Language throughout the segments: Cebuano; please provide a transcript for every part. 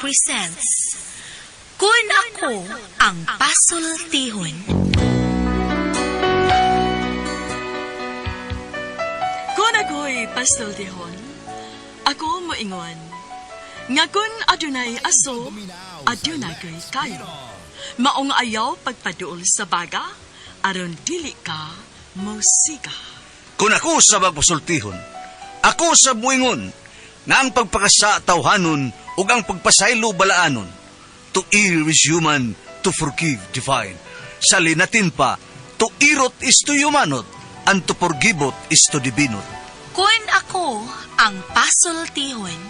presents Kun Ako ang Pasultihon. Kung ako'y pasultihon, ako moingon, nga kun adunay aso, adunay ko'y kayo. Maong ayaw pagpaduol sa baga, aron dili ka mosiga. Kung ako sa magpasultihon, ako sa buingon, nga ang pagpakasa tawhanon ug ang pagpasaylo balaanon. To err is human, to forgive divine. Sa linatin pa, to irot is to humanot, and to forgivot is to divinot. Kun ako ang pasultihon.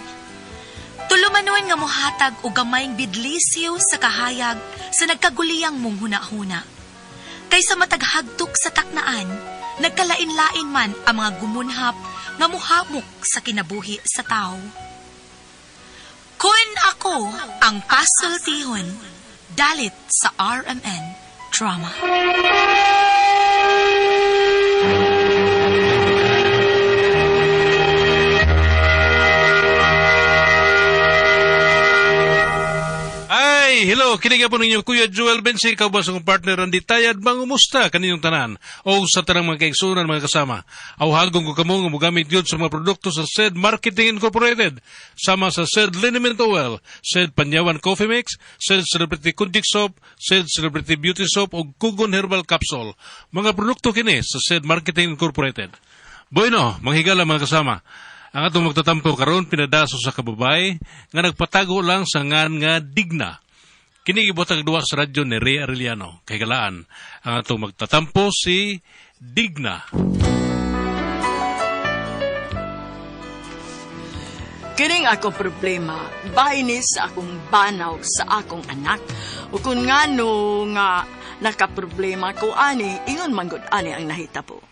Tulumanon nga mohatag og gamayng bidlisiw sa kahayag sa nagkaguliyang mong hunahuna. Kaysa mataghagtok sa taknaan, nagkalain-lain man ang mga gumunhap nga muhamok sa kinabuhi sa tao. Kun ako ang pasultihon, dalit sa RMN Drama. Ay, hello, kini po ninyo Kuya Joel Bensi, ikaw ba sa akong partner ang ditayad mangumusta kaninyong tanan o sa tanang mga kaigsunan mga kasama. Awhagon ko kamo nga mogamit yun sa mga produkto sa SED Marketing Incorporated, sama sa SED Liniment Oil, SED Panyawan Coffee Mix, SED Celebrity Kundik Soap, SED Celebrity Beauty Soap o Kugon Herbal Capsule. Mga produkto kini sa SED Marketing Incorporated. Bueno, manghigala mga kasama. Ang atong magtatampo karon pinadaso sa kababay nga nagpatago lang sa ngan nga digna. Kini gibutag duwa sa radyo ni Ray Arellano. Kay galaan ang atong magtatampo si Digna. Kining ako problema, bahin ni sa akong banaw sa akong anak. O kung ngano nga nakaproblema ko ani, ingon man gud ani ang nahitabo.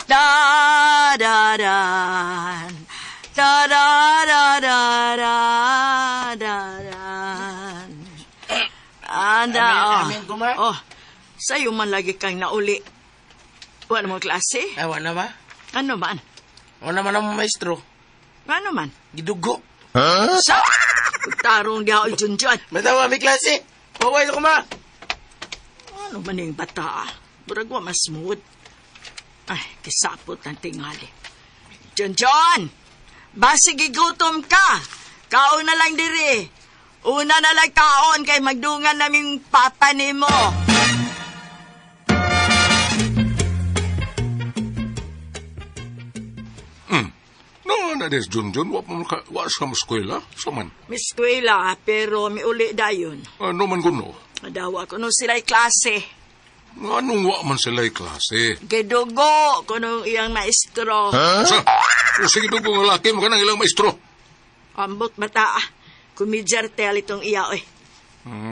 Da da da da da da da da da da. Anda, oh. Amen, amen, kuma. Oh, sa'yo man lagi kang nauli. Wala mo klase? Ay, wala ba? Ano man? Wala man ang maestro. Ano man? Gidugo. Sa? Tarong diha oy Junjun. Matawa, may klase. Paway ko ma. Ano man yung bata? Ah? Murag wa mas smooth. Ay, kisapot ang tingali. John John! Basig gigutom ka! Kaon na lang diri. Una na lang kaon kay magdungan naming papa nimo. No, na des Jun Jun, wa pa ka, wa sa eskwela, sa man. Miss Kuela, pero miuli dayon. Ano man kuno? Dawa ko no sila'y klase. Anong wa man sila klase? Gidugo ko nung iyang maestro. Sa, o sige dugo nga laki mo kanang ilang maestro. Ambot bata ah. Kumidjar tel itong iya oy.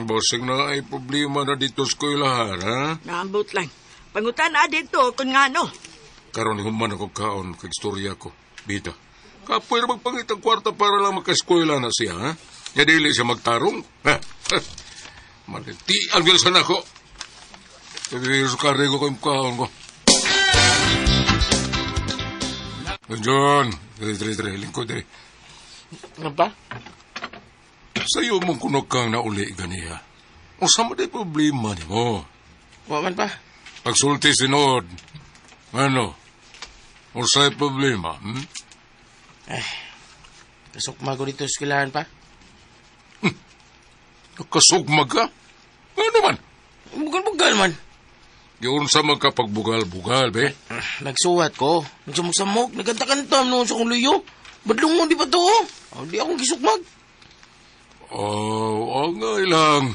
Basig na ay problema na dito sa eskwelahan, ha? Naambot lang. Pangutan na dito kung ngano. Karon human ako kaon kag istorya ko. Bida. Kapoy na magpangit ang kwarta para lang makaeskwela na siya, ha? Ya dili siya magtarong. Ha? Maliti ang gilsan ako. Sabi sa karigo ko yung kaon ko. John, dre dre dre, lingkod dre. Ano pa? Sa'yo mong kunog kang nauli ganiya. Unsa man day problema nimo? Wa man pa. Pagsulti sinod. Ano? Unsay problema? Kasukma ko dito sa eskwelahan pa. Nakasugmag ka? Ano man? Bugal-bugal man. Yun sa magkapagbugal-bugal, be. Nagsuwat ko. Nagsamok-samok. Nagkanta-kanta noon sa akong luyo. Badlungon di pa to. Oh. Oh, di akong gisukmag. Oh, ang ilang.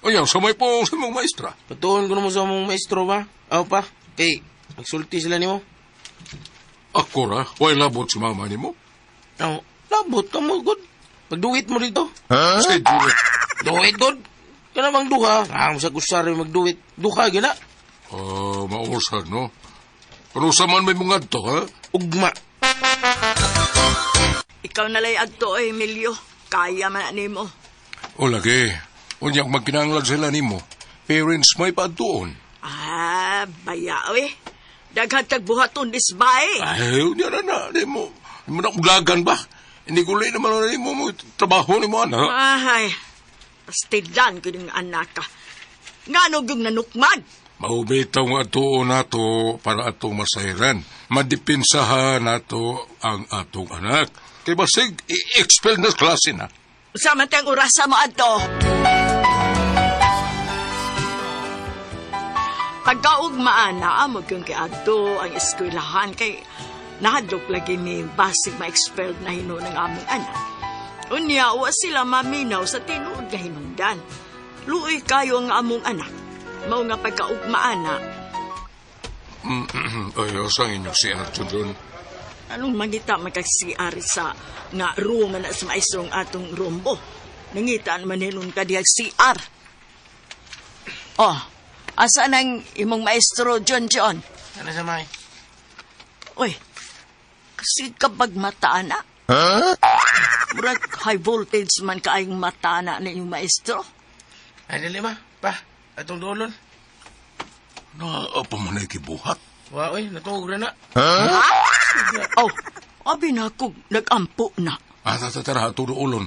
Ayaw, sa may po sa mong maestra. Patuon ko naman sa mong maestro ba? Aw pa. Kay, nagsulti sila nimo. Ako ra, way labot si mama nimo. Aw, labot ka mo, god. Pagduwit mo dito. Huh? Sige, Duwit, god. Kana bang duha? Ah, sa kusari magduwit. Duha, gina. Oh, mausan, no? Pero sa man may mga to, ha? Ugma. Ikaw na lay adto oy, Emilio. Kaya man na nimo. O lagi, unyang magkinanglan sila nimo. Parents may pa doon. Ah, baya oy. Daghan tag buhaton disbay. Ay, unya na na, di mo. Di mo na ulagan ba? Iniguli naman na nimo mo trabaho nimo ana. Ay, pastilan ko yung anak ka. Ngano yung nanukmag? Maubitaw nga atuo nato para atong masayran. Madipinsahan nato ang atong anak. Kay basig, i-expel na klase na. Sa man tayong orasa mo adto. Pagkaugmaan na amo yung kay adto ang eskwelahan kay nahadlok lagi mi basig ma-expelled na hinuon ang among anak. Unya, wa sila maminaw sa tinuod nga hinungdan. Luoy kayo ang among anak. Mao nga pagkaugmaan na, Ay, osang inyong si Arthur doon. anong mangita magkag-CR sa nga room na sa maestrong atong rombo. Nangita man nilong ka diha CR. Oh, asa nang imong maestro John John? Ano sa may? Uy, kasi kabag mata na. Murag high voltage man kaayong mata na ninyong maestro. Ay, dali ma. Pa, atong dolon. Naa pa man ay kibuhat. Wa, oy, natuog na na. Oh, abi na ako, nag-ampo na. Ah, tara, tara, ato ulon.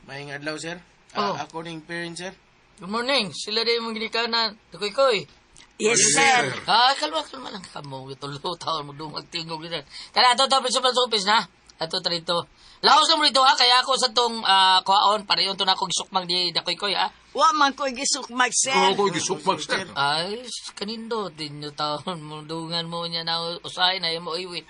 Maayong adlaw, sir. Oh. Ah, ako ning parent, sir. Good morning. Sila din mong ginikanan. Tukoy-koy. Yes, sir. Ah, kalma, kalma lang kamo. Tulo, taon mo dumag tingog. Tara, ato, to, principal sa office na. Ato, trito. Laos na mo dito, ha? Kaya ako sa tong kuhaon, pareyon to na akong sukmang di dakoy-koy, ha? Wa man ko'y gisukmag, sir. Oo, ko gisukmag, sir. Ay, kanindo, din nyo taon mo, dungan mo niya na usahay na mo iwit.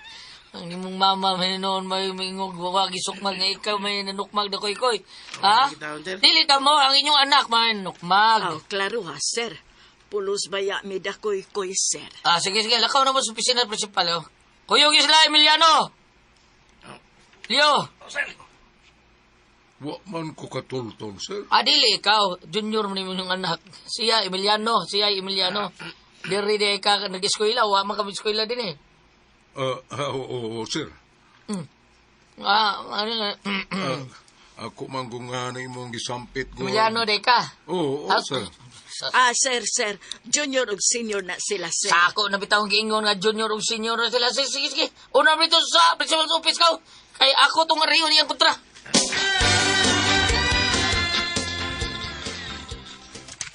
Ang imong mama may noon may mingog wag isukmag nga ikaw may nanukmag dakoy-koy. Ha? Taon, sir. Dili ka mo ang inyong anak may nanukmag. Oh, klaro ha, sir. Pulos baya mi dakoy-koy, sir. Ah, sige, sige. Lakaw na mo sa opisina principal, oh. Kuyog sila, Emiliano! Leo! Wa man ko katultol, sir. Ah, dili, ikaw. Junior mo yung anak. Siya, Emiliano. Siya, Emiliano. Diri di ka nag-eskwela. Wa man kami eskwela din eh. Ah, ah, oo, oo, sir. Ah, ano nga. Ah, ako man kung nga na imong gisampit ko. Emiliano, di ka. Oo, oo, Ah, sir. Ah, sir, sir. Junior ug senior na sila, sir. Sa ako, nabitawang giingon nga junior o senior na sila. Sige, sige, sige. Una dito sa principal's office ka. Kay ako tong ariyo niyang kontra.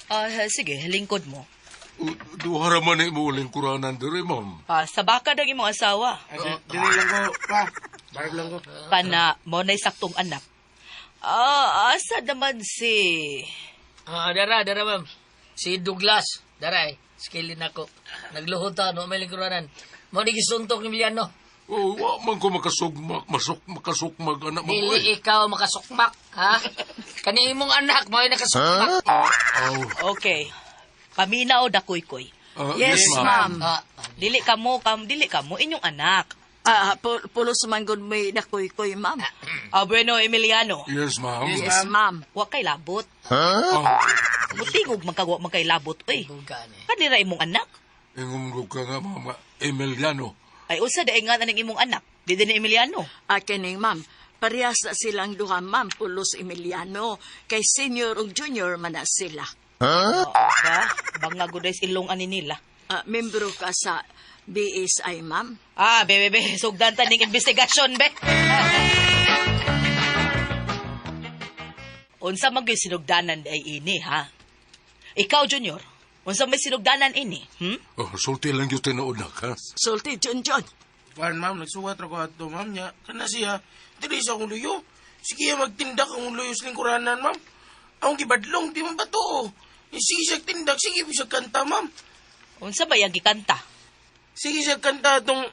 Ah, sige, lingkod mo. Duha ra man imo uling kuranan diri, ma'am. Ah, sa baka daw imong asawa. Ah, dili lang ko, pa. Barag lang ko. Kana mo na'y saktong anak. Ah, asa naman si... Ah, dara, dara ma'am. Si Douglas, dara eh. Skillin ako. Nagluhod ta, no, may lingkuranan. Mo ni gisuntok ni Emiliano. Oo, wa man ko makasugmak, masuk, makasukmag, anak mo. Dili ikaw makasukmak, ha? Kani imong anak mo ay nakasukmak. Aw, Okay. Paminaw dakoy-koy. ah, Yes, ma'am. Ah, Dili ka mo, kam, dili ka mo inyong anak. Ah, pulos man gud may dakoy-koy, ma'am. Ah, bueno, Emiliano. Yes, ma'am. Yes, ma'am. Wa kay labot. Ah, Mutingog man kag wa man kay labot, oy. dugan eh. Kanira imong anak. ingom ka nga, ma'am, Emiliano. Ay usa da nga ng imong anak. Di din ni Emiliano. Ah, kining, ma'am. Parehas na silang duha, ma'am. Pulos Emiliano. Kay senior ug junior man na sila. Ba, banga gud ilong ani nila. Ah, membro ka sa BSI, ma'am. Ah, be, be, be. Sugdan ta ning investigasyon, be. Unsa man gyud sinugdanan ay ini, ha? Ikaw, Junior, unsa may sinugdanan ini? Oh, sulti lang yung tinuod na ka. Sulti, John John. Kuan, ma'am, nagsuwat ra ko ato, ma'am niya. Kana siya, dili sa akong luyo. Sige, magtindak ang luyo sa lingkuranan, ma'am. Akong gibadlong, di man ba to? Sige siya tindak, sige siya kanta, ma'am. Unsa ba yang gikanta? Sige siya kanta tong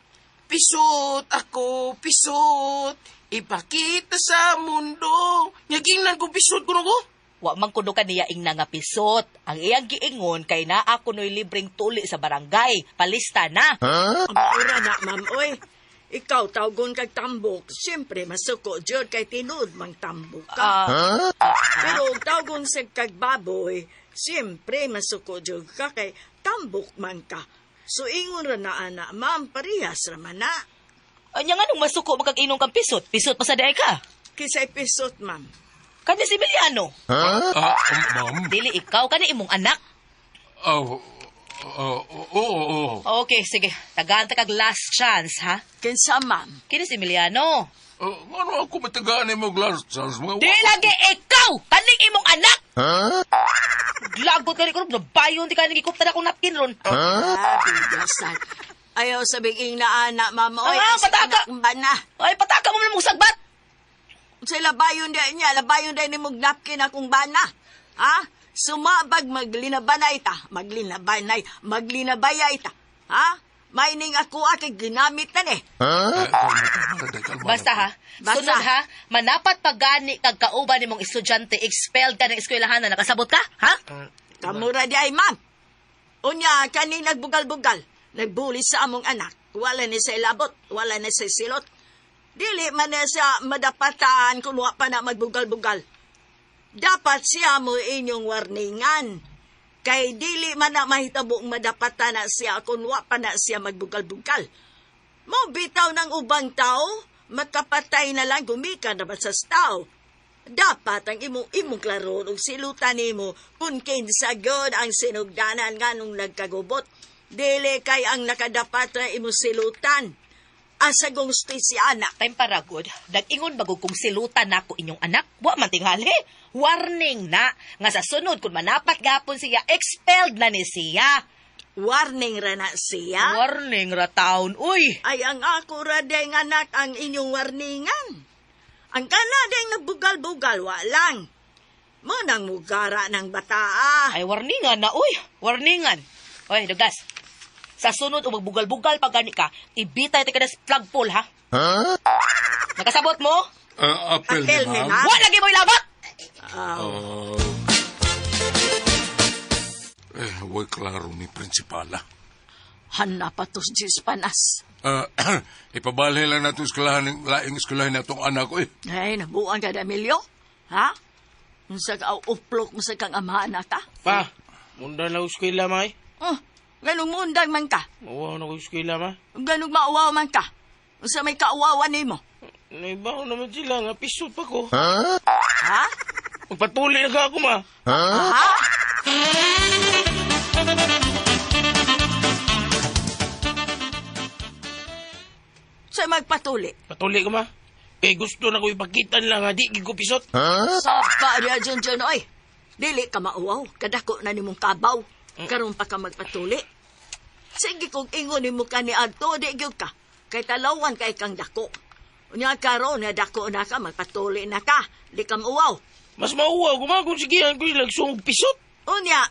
pisot ako, pisot. Ipakita sa mundo. Nyagingnan ko pisot kuno ko. Wa man kuno kaniya ingna nga pisot. Ang iyang giingon kay naa kuno'y libreng tuli sa barangay. Palista na. Ang ura na, ma'am, oy. Ikaw, tawgon kag tambok. Siyempre, masuko, John, kay tinuod mang tambok ka. Ah, Pero og tawgon sa kag baboy, siyempre, masuko, John, ka kay tambok man ka. So, ingon ra na, ana, ma'am, parehas ra man na. Anya nga nung masuko magkag-inom kang pisot. Pisot pa sa daay ka. Kisay pisot, ma'am. Kani si Emiliano. Ah, ma'am. Dili ikaw, kani imong anak. Oh, oh, oo, oo. Okay, sige. Tagaan ta kag last chance, ha? Kinsa, ma'am? Kini si Emiliano. Oh, ano ako matagaan mo last chance? Mga Di lagi ikaw! Kaning imong anak! Lagot ka ni kuno, nabayon di ka nagikupta na akong napkin ron. Ah, bigasan. Ayaw sabing ing na anak, ma'am. Oy, Ah, ang sa pataka! anak ba na? Ay, pataka mo na mong sagbat! Sa labayon di niya, labayon di ni mong napkin akong bana. Ha? Sumabag maglinabanay ta, maglinabanay, maglinabaya ita. Ha? Maining ako akay ginamit na ni. Ah, kalma, kalma, kalma, kalma. Basta ha, Basta. sunod ha, manapat pagani kag kauban nimong estudyante, expelled ka ng eskwelahan na nakasabot ka, ha? Kamura di ay, ma'am. Unya, kaning nagbugal-bugal, nagbuli sa among anak. Wala ni sa ilabot, wala ni sa silot. Dili man na siya madapatan kung wa pa na magbugal-bugal. Dapat siya mo inyong warningan. Kay dili man na mahitabo madapatan na siya kung wa pa na siya magbugal-bugal. Mo bitaw ng ubang tao, makapatay na lang gumika na ba sa tao. Dapat ang imong imong klaron ug silutan nimo kung kinsa gyud ang sinugdanan nganong nagkagubot. Dili kay ang nakadapat ra imong silutan. Asa gusto si anak. Time para good, nag-ingon bagog kung silutan nako inyong anak, wa man tingali. Warning na, nga sa sunod kung manapat gapon siya, expelled na ni siya. Warning ra na siya. Warning ra taon, uy. Ay ang ako ra ding anak ang inyong warningan. Ang kana ding nagbugal-bugal wa lang. Mo nang mugara ng bataa. Ay, warningan na, uy. Warningan. Uy, Douglas. Sa sunod, o magbugal-bugal pa gani ka, ibitay ta ka na sa flagpole, ha? Nakasabot mo? Ah, apel Apel ni ni ma'am. ma'am. Wa lagi mo ilabot! Ah. Eh, way klaro ni prinsipala. Hana pa to Diyos panas. Ah, ipabalhin lang natin eskwelahan, laing eskwelahan na itong anak ko eh. Ay, nabuang ka na, Emilio. Ha? Unsa ka uplok mo sa kang amahan na ka? Pa, munda na ako eskwela, ma. eh. Oh, ganong muundang man ka. Mauwaw na ako eskwela, ma. Ganong mauwaw man ka. Unsa may kauwawan nimo? Naibaw naman sila nga, pisot pa ko. Ha? Magpatuloy na ka ako, ma. Ha? Sa magpatuli. Patuloy ko, ma. Kay gusto na ko ipakita nila nga di gid ko pisot. Sapa diya dyan dyan, oy. Dili ka mauwaw. Kadako na nimong kabaw. Karon pa ka magpatuli. Sige kung ingon nimo ka ni Adto, di gyud ka. Kay talawan kay kang dako. Unya karon na dako na ka, magpatuli na ka. Di ka mauwaw. Mas mauwaw ko, ma, kung sigihan ko sila sungog pisot. Unya,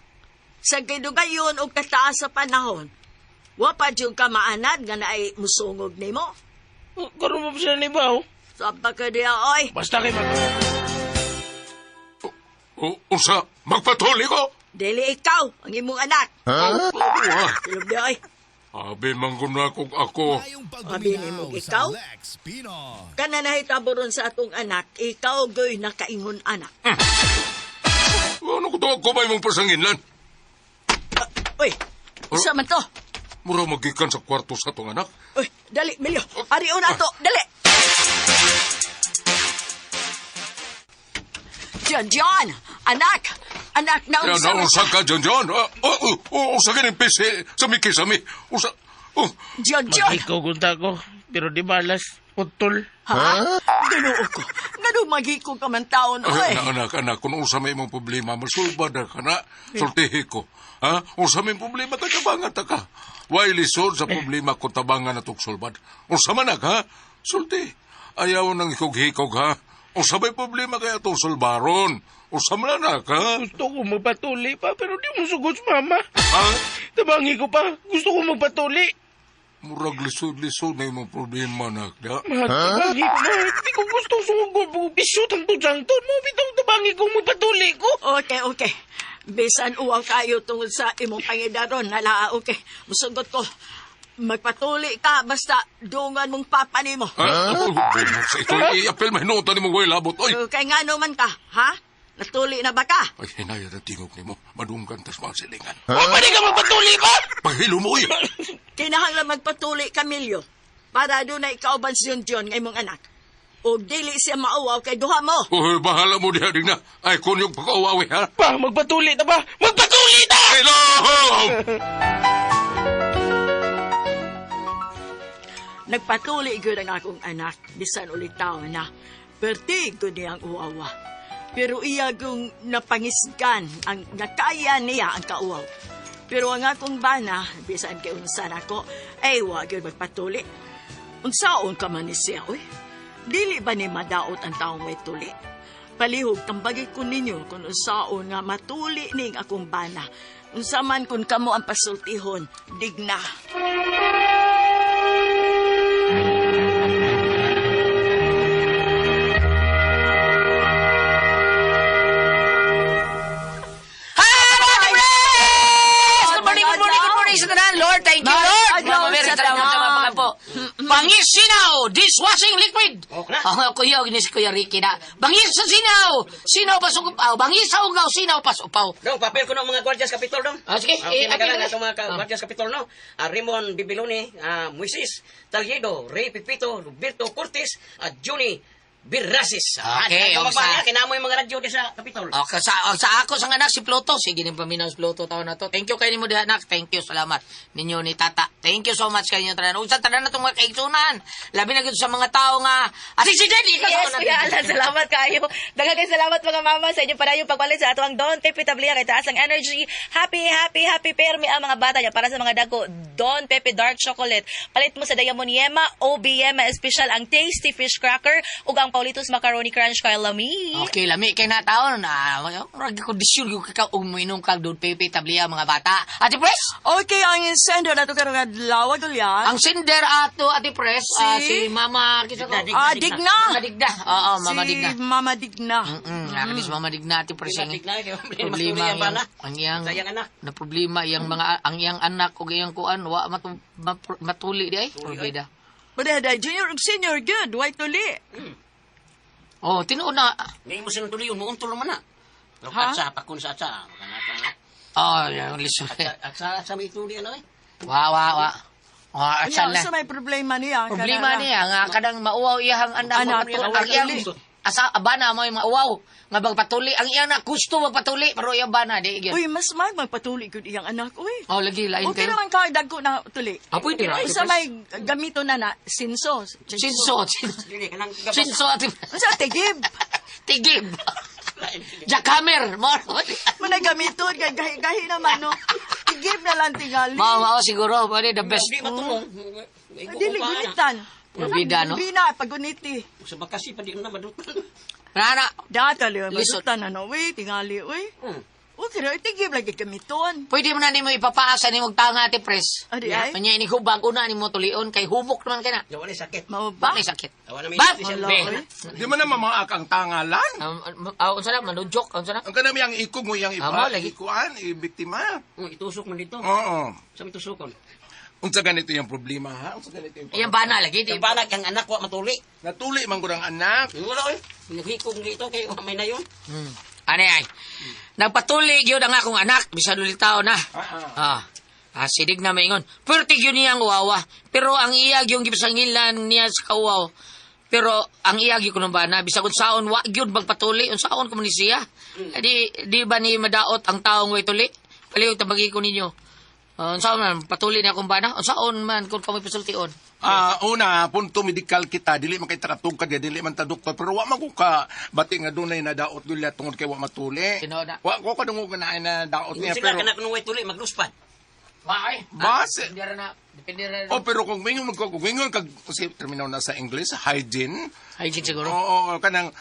sa gidugayon og kataas sa panahon, wa pa jud ka maanad nga naay musungog nimo. Karon pa sila naibaw. Sapa ka diya, oy. Basta kay ma. O, unsa, magpatuloy ko? Dili ikaw, ang imong anak. Ha? Klaro ha. Silog diya, oy. Abi man ko na kung ako. Abi nimo ikaw. Kana nahitabo ron sa atong anak, ikaw goy nakaingon anak. Ano ko to ako ba imong pasanginlan? Uy, isa man to. Mura magikan sa kwarto sa tong anak. Uy, dali, Milyo. Ari una to, dali. John, John, anak, anak, Kaya naunsa man naunsa ka, John John. Ah, oh, oh, oh, unsa ganing pisi sa mikisami. Unsa, oh, John, John. Ikaw gunta ko, pero di balas, putol. Ha? Ginoo ko. Ngano magiko ka man taon, oy. Anak, anak, anak, kung unsa may imong problema, masulbad na ka na, sultihi ko. Ha? Unsa may problema ka, tabangan ta ka. Way lisod sa problema ko tabangan na sulbad. Unsa man ha? Sulti. Ayaw nang hikog-hikog, ha? Unsa may problema kaya itong sulbaron? Unsa man anak, ha? Gusto ko magpatuli pa, pero di mo sugot mama. Ha? Tabangi ko pa, gusto ko magpatuli. Murag lisod-lisod na imong problema, anak. Da? Ma, tabangi ko, ma. Di ko gusto sungog pisot ang tudzang ton. Mo bitaw tabangi ko magpatuli ko. Okay, okay. Bisan uwaw kayo tungod sa imong pangidaron, nala, okay. Musugot ko. Magpatuli ka, basta dungan mong papa nimo. Ha? Oh, sa ito, i-apel mahinuotan ni mong way labot. Oy! Okay, nga naman ka, ha? Natuli na ba ka? Ay, hinaya na tingog nimo. Madunggan tas mga silingan. Huh? Pa di ka magpatuli pa? Paghilo mo, oy! Kinahanglan magpatuli, Camillo, para doon na ikaw ban si John nga imong anak. O dili siya mauwaw kay duha mo. Uy, bahala mo diha, Digna. Ay, kunyog pagkauwawi, ha? Pa, magpatuli ta ba? Magpatuli ta! Hello! Nagpatuli gyud ang akong anak bisan ulitaw na. Perti gud niyang uwawa. Pero iya gung napangisgan ang nakaya niya ang kauwaw. Pero ang akong bana, bisan kay unsa nako, ay wa gyud magpatuli. Unsaon ka man ni siya, oy? Dili ba ni madaot ang taong may tuli? Palihog, tambagi ko ninyo kung unsaon nga matuli ning akong bana. Unsa man kung kamo ang pasultihon, digna. Hi, Good morning, good morning, good morning sa tanan. Lord, thank you, Lord. Adlaw Mama Mary, sa tanan tanan. sa mga po. Bangis sinaw, dishwashing liquid. Okay na. Ang kuya, ni si Kuya Ricky na. Bangis sa sinaw, sinaw pa upaw. Bangis sa ugaw, sinaw pa upaw. Dong, papel ko ng mga Guardians Capitol, dong. Ah, sige. Okay, Eh, magalang apil na. atong mga Guardians Capitol, no? Raymond Bibiloni, Moises Taliedo, Ray Pipito, Roberto Cortez, at Johnny Birasis. Okay, At og sa- kinamo yung mga radyo di sa Capitol. Okay, sa ako sang anak si Pluto. Sige ning paminaw si Pluto taon na to. Thank you kay nimo diha anak. Thank you, salamat ninyo ni Tata. Thank you so much kay inyo tanan. Ug sa tanan natong mga kaigsunan. Labi na gyud sa mga tawo nga Ati si Jenny ikaw Yes, sa Kuya Alan, salamat kayo. Daghang kay salamat mga mama sa inyong padayong pagpalit sa ato ang Don Pepe Tablia kay taas ang energy. Happy, happy, happy permi ang mga bata niya para sa mga dako. Don Pepe Dark Chocolate. Palit mo sa Diamond Yema, OB Yema Special ang Tasty Fish Cracker ug ang Paulitos Macaroni Crunch kay Lami. Okay, lami kay na taon na murag kondisyon gyud ka ug moinom kag Don Pepe Tablia mga bata. Ate Pres, Okay, ang sender na ito karong adlaw, Gulyan. ang sender ato Ate Pres, Si? si Mama kisa ko. Ah, Digna. Mama Digna. Oo, Mama si Digna. Mama Digna. Nakakadis Mama Digna Ate Pres ang Digna, kay problema matuli ang bana. ang iyang Sa iyang anak. na problema iyang mga ang iyang anak ug iyang kuan wa matuli di ay probida. But junior ug senior, good. Why tuli? Oh, tinuod na. Ngayon mo silang tuloy yun, muuntol naman na. Ha? Atsa, pakun sa atsa. Oh, yung lisod. Atsa, atsa, may tuli, ano eh. Wa wa wa. Wa Unya, atsa na. unsa may problema niya? Problema Kanara. niya nga kadang mauwaw iyang anak Anak, ang iyang asa bana mo yung mauwaw nga magpatuli ang iyang na gusto magpatuli pero iyang bana di gyud. Uy, mas may magpatuli gud iyang anak, uy. Oh, lagi lain Okay kayo. naman ka, dagko na tuli. Ah, pwede ra. Unsa may gamito na na, sinso. Sinso. Dili, kanang gabas. Sinso ati. Unsa tigib? Tigib. Jackhammer. Mo. Manay gamiton kay gahi-gahi naman no. Tigib na lang tingali. Mao mao siguro mo the best. Di matulong. Dili gunitan. Probida, no? Bina paguniti. Sa bakasi pa di na madutan. Nana. Data liyo, Lisod. madutan na no, uy, tingali, uy. Okay ra, tigib lagi gamiton. Pwede mo na nimo ipapaasa nimo og tanga ati pres. Adi ay? Unya ini hubag una nimo tulion kay humok naman kay na. Wala sakit. Mao ba? Ba may sakit. Wala may Ba? sakit. Be. Wala, Di man na mamaak ang tangalan. Unsa na manudjok unsa na? Ang kanami ang ikog mo iyang Ah, mo, ipa, lagi. ikuan, ibiktima. Itusok man dito. Oo. Sa may tusokon. Unsa ganito yung problema, ha? Unsa ganito yung Iyang bana lagi di. Yung banag ang anak ko matuli. Natuli man gud ang anak. Wala oy. Naghikog dito kay may na yun. Ani ay. Nagpatuli gyud ang akong anak bisan ulitaw na. Ah. Ah, sidig na maingon. Perti gyud niya ang uwawa. Pero ang iya gyud gipasangilan niya sa kauwaw. Pero ang iya gyud kuno bana bisag unsaon wa gyud magpatuli unsaon ko man ni siya. Di di ba ni madaot ang taong way tuli? Palihog tabagi ko ninyo. Unsaon man patuli niya akong bana? Unsaon man kung kamoy pasultion? Ah, una, punto medikal kita, dili man kay takatugkad, dili man ta doktor, pero wa man ko ka bati nga dunay na daot dula tungod kay wa matuli. Tinuod na. Wa ko kadungog nga naay na daot Ingon niya sila pero kanak nung way tuli magluspad. Wa ay. Base. Depende ra na. Depende ra. Oh, pero kung mingon ka, kung mingon kag kasi terminal na sa English, hygiene. Hygiene siguro. Oo, kanang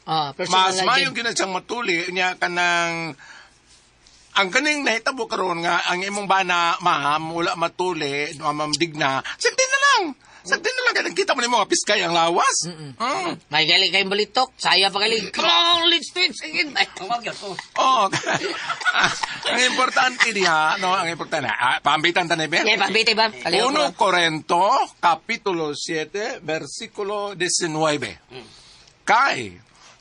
Ah, personal mas hygiene. mayong gina siyang matuli niya kanang ang kaning nahitabo karon nga ang imong bana ma'am wala matuli ma'am digna sagdi na lang sagdi na lang kanang kita mo nimo nga piskay ang lawas. May gali kayong balitok. Saya pa gali. Come on, let's do it. Sige. Ang wag yun. Oh. Oh, ang importante diha, no, ang importante. Ah, pambitan ta ni Ben. Okay, pambiti ba? Kaliw 1 Corinto, Kapitulo 7, versikulo 19. Kay,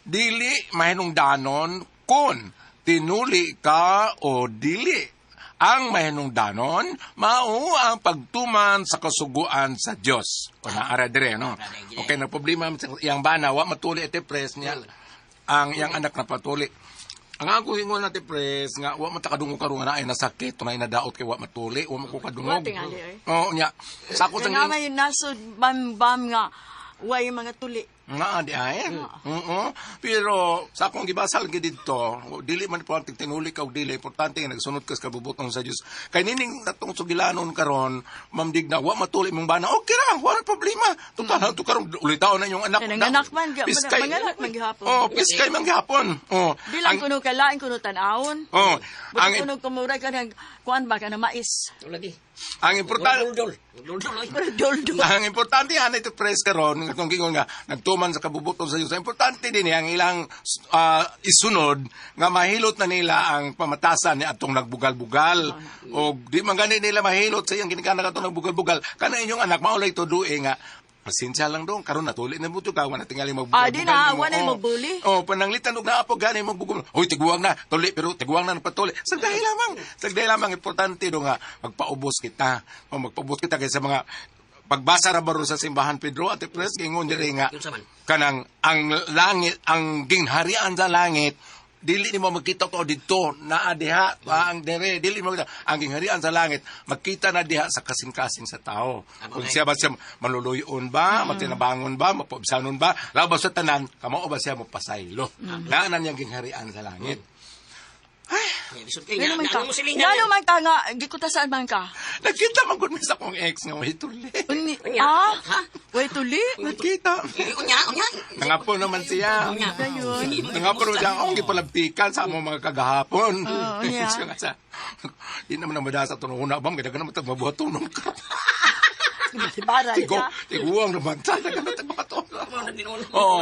dili mahinungdanon kung tinuli ka o dili. Ang mahinungdanon mao ang pagtuman sa kasuguan sa Dios. O naara dire no. Okay, na problema sa iyang bana wa matuli ate Pres niya. Ang iyang anak na patuli. Ang ako ingon ate Pres nga wa man ta kadungog karon nga naay nasakit, tunay na daot kay wa matuli, wa man ko kadungog. Wa tingali, eh. Oo nya. Sa ako Nga may nasod bam-bam nga way mga tuli. Nga, di ay. Oo. Pero sa akong gibasal gid didto, dili man importante tinuli ka og dili, importante nga nagsunod ka sa kabubuton sa Dios. Kay nining natong sugilanon karon, Ma'am Digna, wa matuli imong bana. Okay ra, wala problema. Total to karon ulitaw na inyong anak. Kanang anak man, Piskay. manganak man gihapon. Oh, piskay man gihapon. Oh. Di lang kuno kalain kuno tan-awon. Oh, Ang kuno kumuray ka ng kuan ba ka na mais. Lagi. Ang importante Duldul. Duldul oy. Duldul. Ang importante ana ito press karon katong gingon nga nagtuman sa kabubuton sa Dios. Ang importante din ang ilang isunod nga mahilot na nila ang pamatasan ni atong nagbugal-bugal. O di man gani nila mahilot sa iyang ginikanan atong nagbugal-bugal. Kana inyong anak maulay tudue nga pasensya lang dong karon natuli na mo ka wala tingali magbugal. Ah, di na, wala na magbuli. Oh, pananglitan og naa po gani magbugol. Hoy, tiguang na, tuli pero tiguang na nagpatuli. Sagdahi lamang. Sagdahi lamang importante do nga magpaubos kita. O magpaubos kita kaysa mga pagbasa ra baro sa simbahan Pedro at Pres gingon diri nga Unsa man? kanang ang langit ang gingharian sa langit dili nimo makita to didto naa diha ang dire dili mo makita ang gingharian sa langit makita na diha sa kasing-kasing sa tao kung siya ba siya maluluyon ba matinabangon ba mapaubsanon ba labas sa tanan kamao ba siya mopasaylo naa na niyang gingharian sa langit. Lisod kay Ngano nga. man ka? Ano mo silingan? Ngano man ka nga gikutasan man ka? Nagkita man gud mi sa akong ex nga way tuli. Uni, Unya. ah? Ha? Way tuli? Nagkita. Unya, unya. Nangapo naman siya. Unya. Dayon. Nangapo naman siya. Akong gipalabtikan sa among mga kagahapon. Oo, niya. Siya nga sa, di naman ang madasa itong una bang, kaya naman mabuhat tunong ka. Bara Tigo, ka. tiguang naman. Sana ka na tagbuhat. Oo. Oo.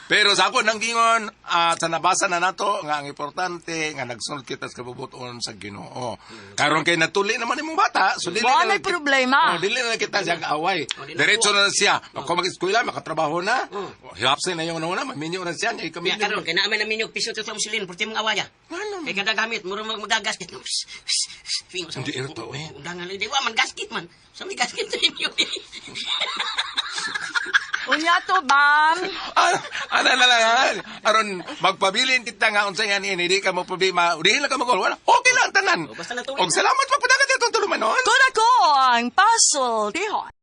Pero sa ako nang gingon, at sa nabasa na nato nga ang importante nga nagsunod kita sa kabubuton sa Ginoo. Karon kay natuli naman imong bata, so dili Wala na may problema. Oh, dili na kita siya kaaway. Diretso na siya. Kung mag-eskwela, makatrabaho na. Hapsin na yung una, maminyo na siya, niya Ya ikaminyo. karon kay naa may naminyo piso to sa musilin perti mong awaya. Ano? Kay kada gamit mura mag magagasket. Fingo sa. Hindi, ito, eh. Undangan lang di wa man gasket man. Sa may gasket sa inyo. Unya to, bam. Ano na lang, ah. Aron, magpabilin kita nga unsa nga niini, di ka mo problema. Di lang ka magol. Wala. Okay lang tanan. Oh, basta natuli Og salamat pagpadagan dito tulumanon. Kuna ko ang puzzle. Tihon.